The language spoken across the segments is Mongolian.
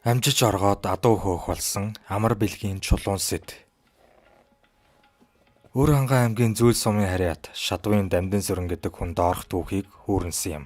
Амжиж оргоод адуу хөөх болсон амар бэлгийн чулуун сэд. Өр хангай аймгийн Зүүл сумын харьяат Шадвын Дамдин сүрэн гэдэг хүн доорх түүхийг хүүрнэсэн юм.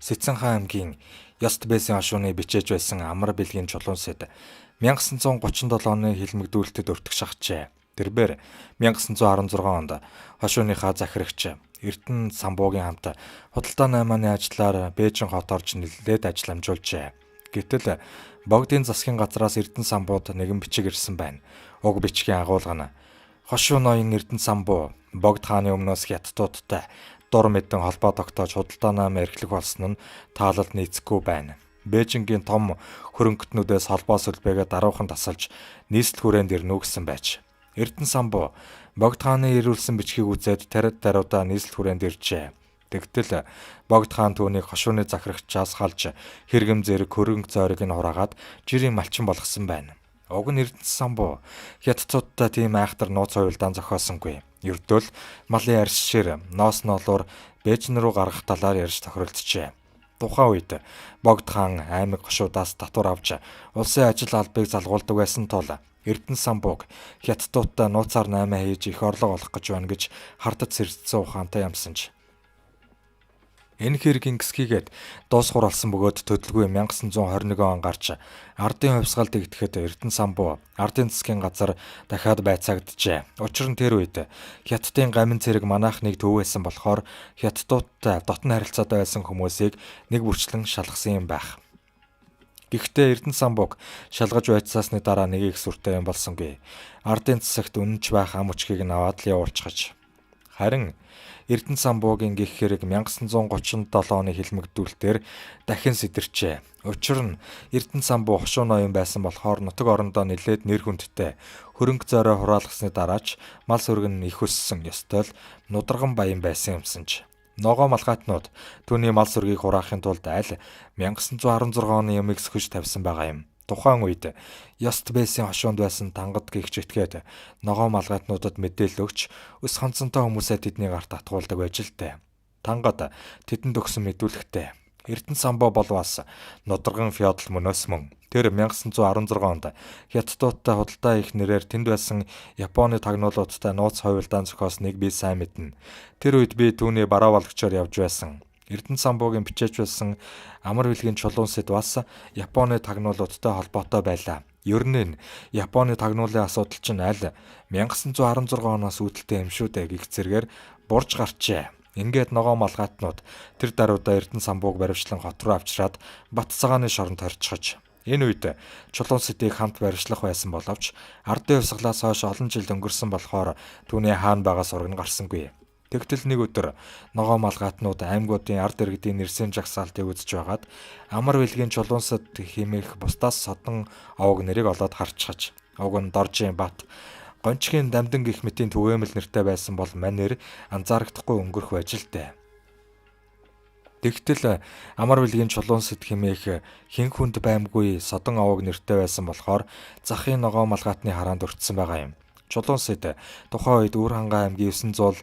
Сэцэнхаа аймгийн Ёст бэсийн хошууны бичээж байсан амар бэлгийн чулуун сэд 1937 оны хилмигдүүлэлтэд өртөх шахжээ. Тэрбээр 1916 онд хошууныхаа захирагч Эрдэнэ Самбуугийн хамт худалдаа наймааны ажлаар Бээжин хот орж нэлээд ажил амжуулжээ. Гэтэл богдын засгийн газраас Эрдэнэ Самбууд нэгэн бичиг ирсэн байна. Уг бичгийн агуулга нь хошуу ноён Эрдэнэ Самбуу богд хааны өмнөөс хятадуудтай дур мэдэн холбоо тогтоож худалдаа наам эрхлэх болсон нь таалалд нийцэхгүй байна. Бээжингийн том хөрөнгөтнүүдээс холбоо сүлбээгээ даруухан тасалж нийслэл хүрээнд ирнэ үү гэсэн байж. Эрдэнэ Самбуу богд хааны ирүүлсэн бичгийг үзээд тариад даруйдаа нийслэл хүрээнд иржээ. Тэгтэл богд хаан түүнийг хошууны захирагчаас халж хэрэгэм зэрэг хөрөнгө зойрыг нь хураагаад жирийн малчин болгосон байна. Уг нь Эрдэнэ Самбуу хятадуудтай тийм айхтар нууц хувилдаан зохиосонгүй. Ердөөл малын арьс шир ноос ноолуур Бээжин рүү гаргах талаар ярьж тохиролцжээ. Тухайн үед богд хаан аймаг гошуудаас татвар авч улсын ажил албыг залгуулдаг байсан тул Эрдэнэ Самбууг хятадуудтай нууцаар наймаа хийж их орлого олох гэж байна гэж хардаж сэрдсэн ухаантай юмсан ч. Энэ хэрэг ингэсгийгээд дуусгуур болсон бөгөөд төдөлгүй 1921 он гарч ардын хувьсгал дэгдэхэд Эрдэнэ Самбуу ардын засгийн газар дахиад байцаагджээ. Учир нь тэр үед хятадын гамин цэрэг манайхныг төвөөсөн болохоор хятадуудтай дотн харилцаатай байсан хүмүүсийг нэг бүрчлэн шалгасан юм байх. Гэхдээ Эрдэнэ Самбууг шалгаж байцаасны дараа нэг их сүртэй юм болсонгүй. Ардын засагт үнэнч байх ам өчгийг нь аваад л явуулчихаж. Харин Эрдэнэ Самбуугийн гих хэрэг 1937 оны хилмигдүүлэлтээр дахин сэтэрчээ. Учир нь Эрдэнэ Самбуу хошуу ноён байсан болохоор нутаг орондоо нэлээд нэр хүндтэй. Хөрөнгө зөөрэй хураалгасны дараач мал сүрэг нь их өссөн ёстой л нударган баян байсан юмсан ч. Ногоо малгайтнууд түүний мал сүргийг хураахын тулд аль 1916 оны юмыг сөхөж тавьсан байгаа юм. Тухайн үед Ёст бэсийн хошуунд байсан тангад гихч этгээд ногоо малгайтнуудад мэдээлэл өгч өс хонцонтой хүмүүсээ тэдний гарт атгуулдаг байж л дээ. Тангад тэдэнд өгсөн мэдүүлэгтэй Эрдэнэ Самбуу бол бас нударган феодал мөнөөс мөн. Тэр 1916 онд хятадуудтай худалдаа их нэрээр тэнд байсан Японы тагнуулуудтай нууц хувилдаан зохиосныг би сайн мэднэ. Тэр үед би түүний бараа болгочоор явж байсан. Эрдэнэ Самбуугийн бичээж байсан амар бэлгийн чулуун сэд бас Японы тагнуулуудтай холбоотой байлаа. Ер нь Японы тагнуулын асуудал чинь аль 1916 оноос үүдэлтэй юм шүү дээ гэх зэргээр бурж гарчээ. Ингээд ногоо малгайтнууд тэр даруйдаа Эрдэнэ Самбууг баривчлан хот руу авчираад Бат цагааны шоронд хорчихож. Энэ үед чулуун сэдийг хамт баривчлах байсан боловч ардын хувьсгалаас хойш олон жил өнгөрсөн болохоор түүний хаана байгаа сураг нь гарсангүй. Тэгтэл нэг өдөр ногоо малгайтнууд аймагуудын ард иргэдийн нэрсийн жагсаалтыг үзэж байгаад амар бэлгийн чулуунсад химээх бусдаас содон овог нэрийг олоод харчихаж. Уг нь Доржийн Бат Гончгийн дамдан гих мэтийн түгээмэл нэртэй байсан бол манер анзаарагдахгүй өнгөрөх байж л дээ. Тэгтэл амар бэлгийн чулуун сэт химээх хэн хүнд баймгүй содон овог нэртэй байсан болохоор захын ногоо малгайтны хараанд өртсөн байгаа юм. Чулуун сэт тухайн үед Үр хангай аймгийн 9 зуул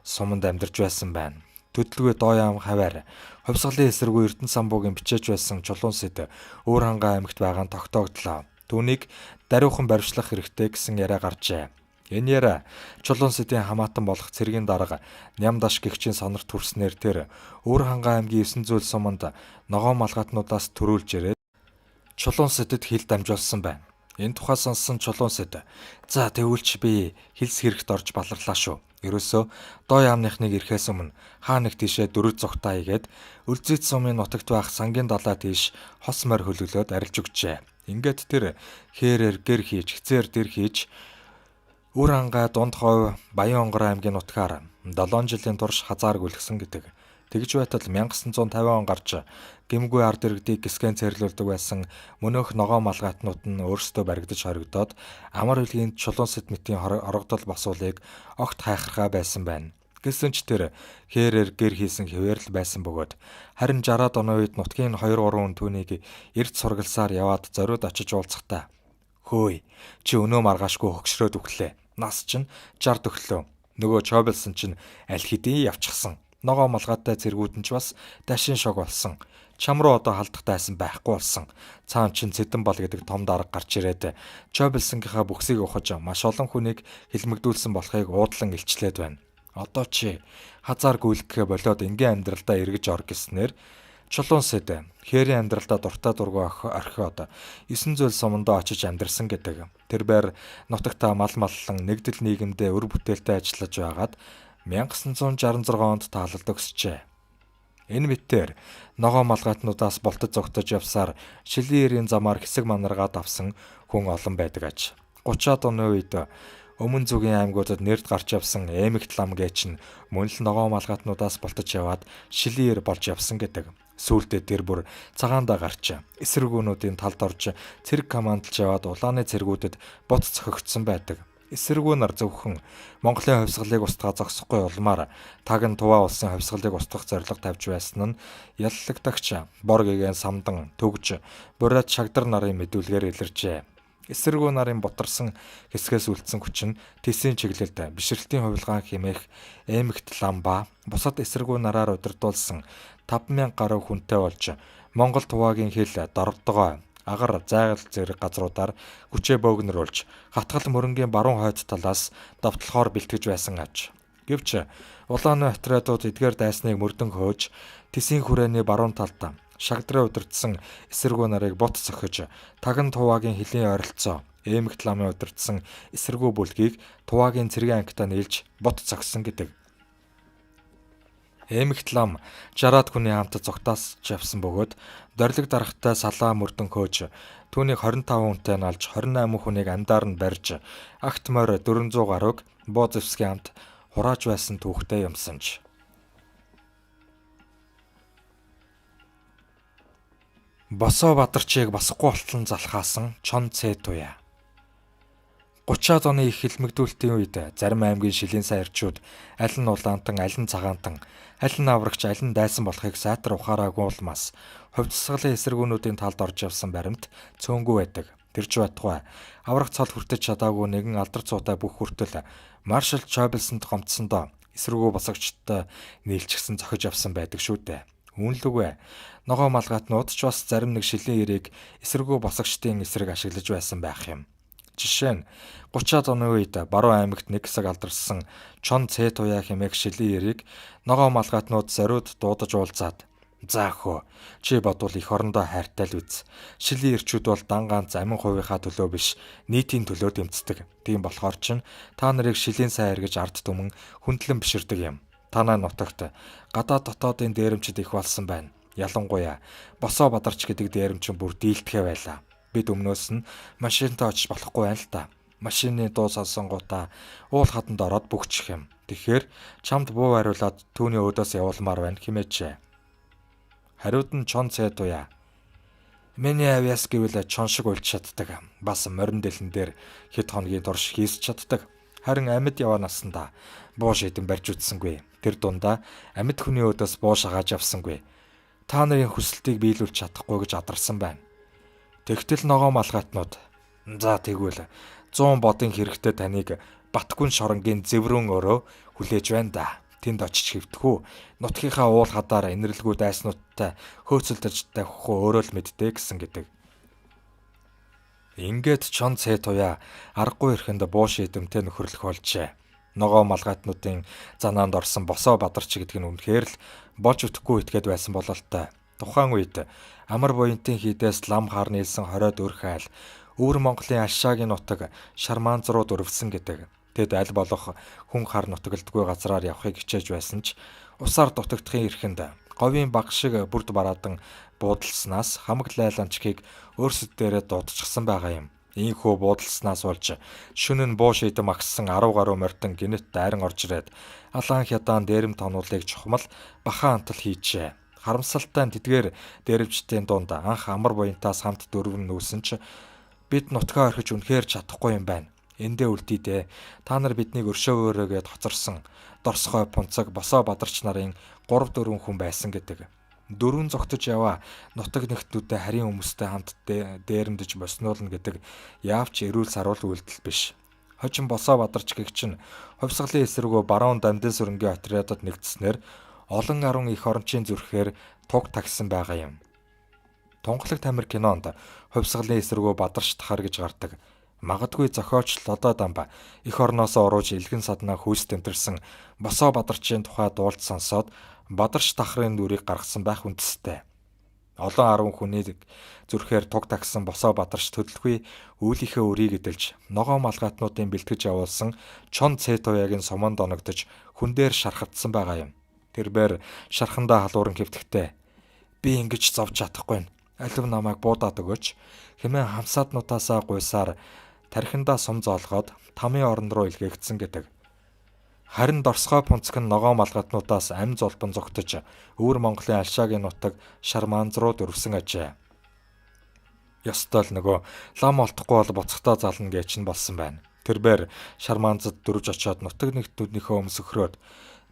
суманд амьдарч байсан байна. Төдөлгүй доо яам хаваар хувьсгалын эсэргүү Эрдэнэ Самбуугийн бичээж байсан чулуун сэт Өөр хангай аймагт байгаа нь тогтоогдлоо. Түүнийг даруйхан баривчлах хэрэгтэй гэсэн яриа гарчээ. Энэ яриа чулуун сэтийн хамаатан болох цэргийн дарга Нямдаш гэгчийн сонорт хүрснээр тэр Өөр хангай аймгийн 9 зүйл суманд ногоон малгайтнуудаас төрүүлж ирээд чулуун сэтэд хил дамжуулсан байна. Энэ тухай сонссон чулуун сэт за тэгвэл би хилс хэрэгт орж баларлаа шүү. Ерөөсөө доо яамныхныг ирэхээс өмнө хаа нэг тийшээ дөрөв зугтаа игээд Өлзийт сумын нутагт байх сангийн далай тийш хос морь хөлөглөөд арилж өгчээ. Ингээд тэр хээрээр гэр хийж, хэцээр дэр хийж Үр хангай дунд хов Баян онгор аймгийн нутгаар 7 жилийн турш хазаар гүлгсэн гэдэг. Тэгж байтал 1950 он гарч гэмгүй ард иргэдийг гисгэн цэрлүүлдэг байсан мөнөөх ногоон малгайтнууд нь өөрсдөө баригдаж хоригдоод амар үлгийн чулуун сэт мэтийн орогдол босуулыг огт хайхархаа байсан байна. Гэсэн ч тэр хээрээр гэр хийсэн хэвээр л байсан бөгөөд харин 60-аад оны үед нутгийн 2 3 хүн түүнийг эрт сургалсаар яваад зориуд очиж уулзахдаа хөөе чи өнөө маргаашгүй хөгшрөөд өглөө. Нас чинь 60 өглөө. Нөгөө чобилсон чинь аль хэдийн явчихсан. Ногоо малгайтай цэргүүд нь ч бас дашин шог болсон. Чам руу одоо халдах дайсан байхгүй болсон. Цаан чин Цэдэн бал гэдэг том дарга гарч ирээд Чобилсонгийнхаа бүхсийг ухаж маш олон хүнийг хилмигдүүлсэн болохыг уудлан илчлээд байна. Одоо чи хазаар гүйлгэхээ болоод энгийн амьдралдаа эргэж ор гэснээр Чулуун сэд хээрийн амьдралдаа дуртай дургүй орхиод 9 зүйл сумандаа очиж амьдарсан гэдэг. Тэр байр нутагтаа мал маллан нэгдэл нийгэмдээ өр бүтээлтэй ажиллаж байгаад 1966 онд таалалд өгсөжээ. Энэ мэтээр ногоо малгайтнуудаас болтож зогтож явсаар шилийн эрийн замаар хэсэг манаргаад авсан хүн олон байдаг аж. 30-аад оны үед Өмнө зүгийн аймагуудад нэрд гарч явсан Эмэгт лам гэж нь мөн л ногоо малгайтнуудаас болтож яваад шилийн эр болж явсан гэдэг. Сүүлдээ тэр бүр цагаандаа гарч эсэргүүнүүдийн талд орж цэрэг командалж яваад улааны цэргүүдэд бут цохигдсон байдаг. Эсэргүү нар зөвхөн Монголын хувьсгалыг устгаа зогсохгүй улмаар таг нь Туваа улсын хувьсгалыг устгах зорилго тавьж байсан нь яллагдагч бор гэгээн самдан төгж бурайд шагдар нарын мэдүүлгээр илэрчээ. Эсэргүү нарын бутарсан хэсгээс үлдсэн хүч нь тэсийн чиглэлд бишрэлтийн хувилгаан хэмээх Эмэгт лам ба бусад эсэргүү нараар удирдуулсан 5000 гаруй хүнтэй болж Монгол Туваагийн хил дордгой агар зайгал зэрэг газруудаар хүчээ бөөгнөрүүлж хатгал мөрөнгийн баруун хойд талаас довтлохоор бэлтгэж байсан аж. Гэвч улааны отрядууд эдгээр дайсныг мөрдөн хөөж тэсийн хүрээний баруун талд шагдраа удирдсан эсэргүү нарыг бут цохиж таган Туваагийн хилийн ойролцоо Эмэгт ламын удирдсан эсэргүү бүлгийг Туваагийн цэргийн ангитаа нийлж бут цогсон гэдэг. Эмэгт лам 60-аад хүний хамт зугтаас явсан бөгөөд дорилог даргатай салаа мөрдөн хөөж түүнийг 25 хүнтэй нь алж 28 хүнийг амьдаар нь барьж агт морь 400 гаруйг буу зэвсгийн хамт хурааж байсан түүхтэй юмсан ч. Босоо Бадарчийг босохгүй болтлон залхаасан Чон Цэ Туяа. 30-аад оны их хилмигдүүлэлтийн үед зарим аймгийн шилийн сайн эрчүүд аль нь улаантан, аль нь цагаантан, аль нь аврагч, аль нь дайсан болохыг сайтар ухаараагүй улмаас хувьцасгалын эсэргүүнүүдийн талд орж явсан баримт цөөнгүй байдаг. Тэр ч байтугай аврах цол хүртэж чадаагүй нэгэн алдар цуутай бүх хүртэл маршал Чобилсонд гомдсондоо эсэргүү босогчтой нийлчихсэн зохиж явсан байдаг шүү дээ. Үүнлүгөө ногоо малгайтнууд ч бас зарим нэг шилийн эрийг эсэргүү босогчдын эсрэг ашиглаж байсан байх юм. Жишээ нь 30-аад оны үед баруун аймагт нэг хэсэг алдарсан Чон Цэ Туяа хэмээх шилийн эрийг ногоо малгайтнууд зориуд дуудаж уулзаад "За өхөө, чи бодвол эх орондоо хайртай л үз. Шилийн эрчүүд бол дан ганц амин хувийнхаа төлөө биш, нийтийн төлөө дэмцдэг. Тийм болохоор чинь та нарыг шилийн сайн эргэж ард түмэн хүндлэн биширдэг юм. Танай нутагт гадаад дотоодын дээрэмчид их болсон байна. Ялангуяа Босоо Бадарч гэдэг дээрэмчин бүр дийлдэхэ байлаа. Бид өмнөөс нь машинтай очиж болохгүй байна л та. Машины дуу сонсонгуудаа уул хаданд ороод бөхчих юм. Тэгэхээр чамд буу хариулаад түүний өөдөөс явуулмаар байна хэмээчээ." Хариуд нь Чон Цэ Туяа. "Миний авиас гэвэл чон шиг уйлж чаддаг. Бас морин дэлэн дээр хэд хоногийн турш хийсч чаддаг. Харин амьд яваа наснда буу шийдэн барьж үтсэнгүй. Тэр дундаа амьд хүний өөдөөс буу шагааж явсангүй. Та нарын хүсэлтийг биелүүлж чадахгүй гэж адарсан байна." Тэгтэл ногоо малгайтнууд "За тэгвэл 100 бодын хэрэгтэй таныг Батгүн шоронгийн зэврүүн өрөө хүлээж байна да. Тэнд очиж хэвтэх үү? Нутгийнхаа уул хадаар инэрлгүй дайснуудтай хөөцөлдөж тавих уу өөрөө л мэддэ" гэсэн гэдэг. Ингээд Чон Цэ Туяа аргагүй эрхэнд буу шийдэмтэй нөхөрлөх болжээ. Ногоо малгайтнуудын занаанд орсон Босоо Бадарч гэдэг нь үнэхээр л болж өтөхгүй итгээд байсан бололтой. Тухайн үед Амар буянтын хийдээс лам хар нийлсэн 20-од өрх айл Өвөр Монголын Алшаагийн нутаг Шармаанз руу дөрвсөн гэдэг. Тэд аль болох хүн хар нутагладгүй газраар явахыг хичээж байсан ч усаар дутагдахын эрхэнд говийн баг шиг бүрд бараадан буудалснаас хамаг лайланчгийг өөрсөд дээрээ дуудчихсан байгаа юм. Ийхүү буудалснаас болж шөнө нь буу шийдэм агссан 10 гаруй морьтон гинэт дайран орж ирээд алаан хядаан дээрэм тонуулыг чухмал бахан антал хийжээ. Харамсалтай нь тэдгээр дээрэмчдийн дунд анх амар буянтаас хамт дөрвөн нүүсэн ч бид нутгаа орхиж үнэхээр чадахгүй юм байна. Эндээ үлдээ дээ. Та нар биднийг өршөөгөөрэй гэд хоцорсон Дорсгой Пунцаг Босоо Бадарч нарын 3 4 хүн байсан гэдэг. Дөрвөн зогтож яваа нутаг нэгтнүүдэд харийн хүмүүстэй хамт дээрэмдэж боснуулна гэдэг яавч эрүүл саруул үйлдэл биш. Хожим Босоо Бадарч гэгч нь хувьсгалын эсэргүү баруун дамдын сүрэнгийн отрядад нэгдснээр олон арван эх орончийн зүрхээр туг тагсан байгаа юм. Тунгалаг тамир кинонд хувьсгалын эсэргүү Бадарч тахар гэж гардаг. Магадгүй зохиолч Лодой Дамба эх орноосоо урууж элгэн саднаа хүйс тэмтэрсэн Босоо Бадарчийн тухай дуулж сонсоод Бадарч тахрын дүрийг гаргасан байх үндэстэй. Олон арван хүний зүрхээр туг тагсан Босоо Бадарч төлөлгүй үүлийнхээ өрийг эдэлж ногоо малгайтнуудын бэлтгэж явуулсан Чон Цэтуягийн суманд оногдож хүн дээр шархагдсан байгаа юм. Тэрбээр шархандаа халууран хэвтэхтэй би ингэж зовж чадахгүй. Алив намайг буудаад өгөөч хэмээн хамсааднуудаасаа гуйсаар тархиндаа сум зоолгоод тамын орон руу илгээгдсэн гэдэг. Харин Дорсгой Пунцг нь ногоон малгайтнуудаас амь зулбан зугтаж өвөр Монголын Альшаагийн нутаг Шарманз руу дөрвсөн ажээ. Ёстой л нөгөө лам олдохгүй бол буцахтаа зална гэж нь болсон байна. Тэрбээр Шарманзад дөрвж очиод нутаг нэгтнүүднийхөө өмсөхрөөд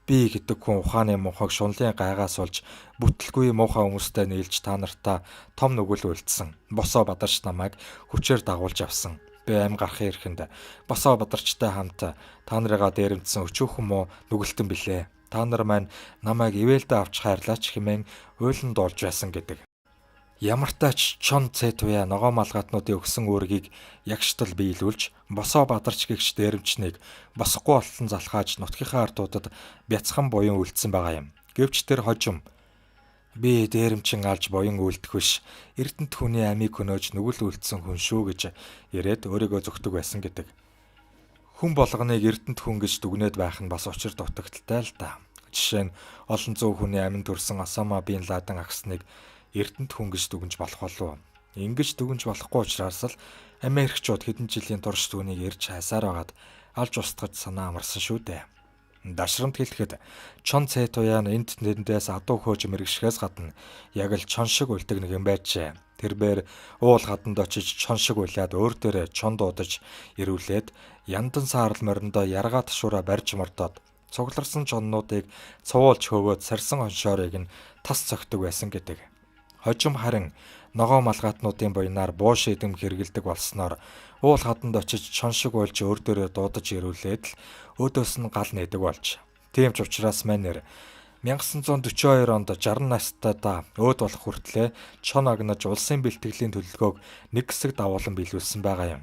би гэдэг хүн ухааны мунхаг шунлын гайгаас болж бүтлгүй муухай хүмүүстэй нийлж та нартаа том нүгэл үлдсэн. Босоо Бадарч намайг хүчээр дагуулж авсан. Би ам гарахын эрхэнд Босоо Бадарчтай хамт та нарыгаа дээрэмдсэн өчүүхэн муу нүгэлтэн билээ. Та нар маань намайг ивээлдээ авч хайрлаач хэмээн уйлан дуулж байсан гэдэг. Ямартай ч Чон Цэтуяа ногоо малгайтнуудын өгсөн үүргийг ягштал биелүүлж Босоо Бадарч гэгч дээрэмчнийг босохгүй болтон залхааж нутгийнхаа ардуудад бяцхан буян үлдсэн байгаа юм. Гэвч тэр хожим би дээрэмчин алж буян үлдэх биш, эрдэнэт хүний амийг хөнөөж нүгэл үлдсэн хүн шүү гэж яриад өөрийгөө зөгтөг байсан гэдэг. Хүн болгоныг эрдэнэт хүн гэж дүгнээд байх нь бас учир дутагдaltaй л да. Жишээ нь олон зуун хүний аминд төрсэн Осама бин Ладен агсныг эрдэнэт хүн гэж дүгнж болох болов уу? Ингэж дүгнж болохгүй учраас л Америкчууд хэдэн жилийн турш түүнийг эрж хайсаар байгаад алж устгаж санаа амарсан шүү дээ. Дашрамт хэлэхэд Чон Цэтуяа нь энд тэндээс адуу хөөж мэрэгшихээс гадна яг л чон шиг уйлдаг нэг юм байжээ. Тэрбээр уул хаданд очиж чон шиг уйлаад өөр дээрээ чон дуудаж ирүүлээд яндан саарал мориндоо яргаа ташуураа барьж мордоод цугларсан чоннуудыг цувуулж хөөгөөд сарсан хоншоорыг нь тас цогтөг байсан гэдэг. Хожим харин ногоо малгайтнуудын буянаар буу шидэм хэргэлдэг болсноор уул хаданд очиж чон шиг уйлж өөр дээрээ дуудаж ирүүлээд л өөдөөс нь гал нээдэг болж. Тийм ч учраас манер 1942 онд 60 настайдаа өөд болох хүртлээр чон агнаж улсын бэлтгэлийн төлөвлөгөөг нэг хэсэг дагуулan биелүүлсэн байгаа юм.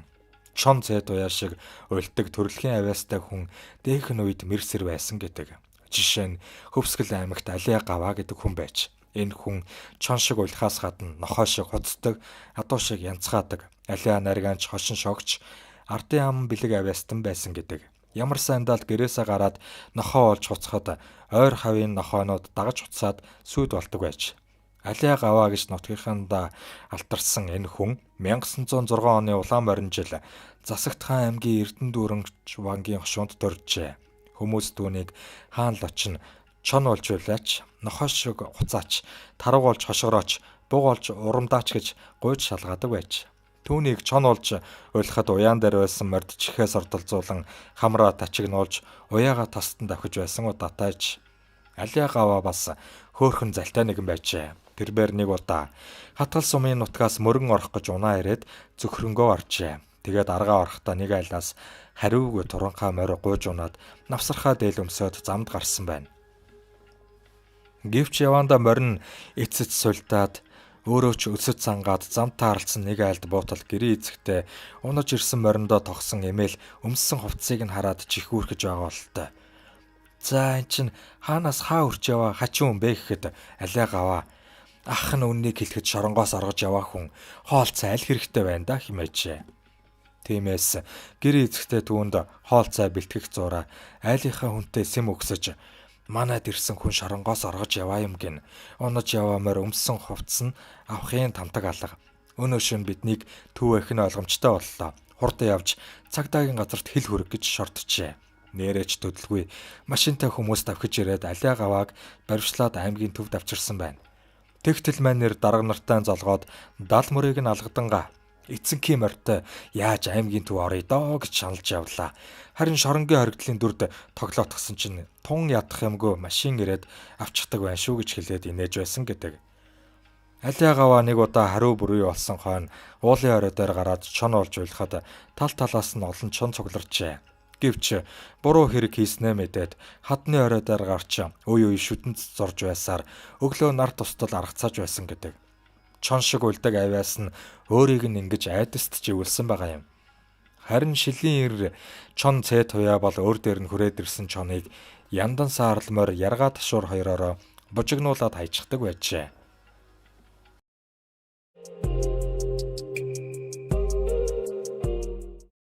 Чон Цэтуяа шиг уйлдаг төрөлхийн авиастай хүн дээхэн үед мэрсэр байсан гэдэг. Жишээ нь Хөвсгөл аймагт Алиа Гаваа гэдэг хүн байж. Энэ хүн чон шиг уйлахаас гадна нохой шиг хуцдаг, адуу шиг янцгаадаг, алиа наргаанч хошин шогч, ардын ам бэлэг авиастан байсан гэдэг. Ямар сайндаа л гэрээсээ гараад нохоо олж хуцахад ойр хавийн нохоонууд дагаж хуцаад сүйд болдог байж. Алиа Гаваа гэж нутгийнхандаа алтарсан энэ хүн 1906 оны улаан морин жил Засагт хаан аймгийн Эрдэнэ дүүрэнч вангийн хошуунд төржээ. Хүмүүс түүнийг хаан лочин чон болж байлаач, нохой шиг хуцаач, тараг болж хошгорооч, буг болж урамдаач гэж гуйж шалгаадаг байж. Түүнийг чон болж уйлахад уяан дээр байсан морд чихээс ордолзуулан хамраа тачигнуулж уяагаа тастан давхиж байсан удаатайж. Алиа Гаваа бас хөөхөн залтай нэгэн байжээ. Тэрбээр нэг удаа Хатгал сумын нутгаас мөргөн орох гэж унаа ирээд зөвхөрөнгөө оржээ. Тэгээд аргаа орохдоо нэг айлаас хариугүй туранхай морь гуйж унаад навсархаа дээл өмсөөд замд гарсан байна. Гэвч явандаа морин эц эц сулдаад өөрөө ч өсөж сангаад замд таарлцсан нэг айлд буутал гэрээ эзэгтэй унаж ирсэн мориндоо тогсон эмээл өмссөн хувцсыг нь хараад чихүүрхэж байгаа бололтой. За эн чин хаанаас хаа үрч яваа хачин хүн бэ гэхэд Алиа Гаваа ах нь үннийг хэлэхэд шоронгоос оргож яваа хүн хоол цай аль хэрэгтэй байна да хэмээжээ. Тиймээс гэр эзэгтэй түүнд хоол цай бэлтгэх зуураа айлынхаа хүнтэй сэм өгсөж манад ирсэн хүн шоронгоос оргож яваа юм гин. Унаж яваа морь өмссөн хувцс нь авахын тамтаг алга. Өнөө шөн биднийг түүвэх нь ойлгомжтой боллоо. Хурдан явж цагдаагийн газарт хэл хүрэг гэж шортжээ. Нэрэж төдөлгүй машинтай хүмүүс давхиж ирээд Алиа Гавааг баривчлаад аймгийн төвд авчирсан байна. Тэгтэл манер дарга нартай золгоод дал мөрийг нь алгадангаа эцэнхий морьтой яаж аймгийн төв оръё доо гэж шаналж явлаа. Харин шоронгийн хоригдлын дүрд тоглоотгсон чинь тун ядах юмгүй машин ирээд авчихдаг байна шүү гэж хэлээд инээж байсан гэдэг. Алиа Гаваа нэг удаа хариу бүрий болсон хойно уулын орой дээр гараад чон олж уйлахад тал талаас нь олон чон цугларчээ. Гэвч буруу хэрэг хийснээ мэдээд хадны орой дээр гарч үе үе шүдэнц зурж байсаар өглөө нар тустал аргацааж байсан гэдэг. Чон шиг үлдэг авиас нь өөрийг нь ингэж айдаст живүүлсэн байгаа юм. Харин шилийн эр чон цээ туяа бол өөр дээр нь хүрээд ирсэн чоныг яндан саарл морь яргаа ташуур хоёроороо бужигнуулаад хайчихдаг байжээ.